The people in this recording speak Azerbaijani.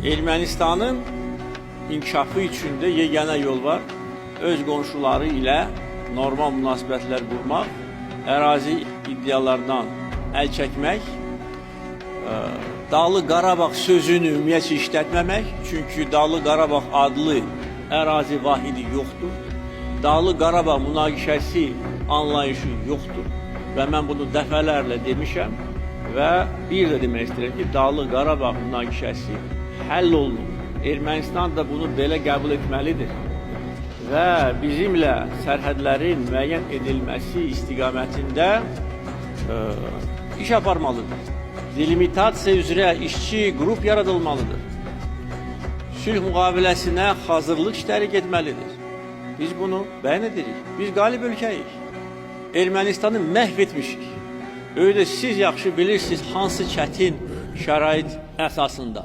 Ermənistanın inkişafı üçün də yeganə yol var. Öz qonşuları ilə normal münasibətlər qurmaq, ərazi iddialardan əl çəkmək, Dağlıq Qarabağ sözünü ümumiyyətcə işlətməmək, çünki Dağlıq Qarabağ adlı ərazi vahidi yoxdur. Dağlıq Qarabağ münaqişəsi anlayışı yoxdur və mən bunu dəfələrlə demişəm və bir də demək istəyirəm ki, Dağlıq Qarabağ münaqişəsi həll olunub. Ermənistan da bunu belə qəbul etməlidir və bizimlə sərhədlərin müəyyən edilməsi istiqamətində iş aparmalıdır. Delimitasiya üzrə işçi qrup yaradılmalıdır. Sülh müqaviləsinə hazırlıq işləri getməlidir. Biz bunu bəyan edirik. Biz qalib ölkəyik. Ermənistanı məhv etmişik. Öyle siz yaxşı bilirsiniz hansı çətin şərait əsasında.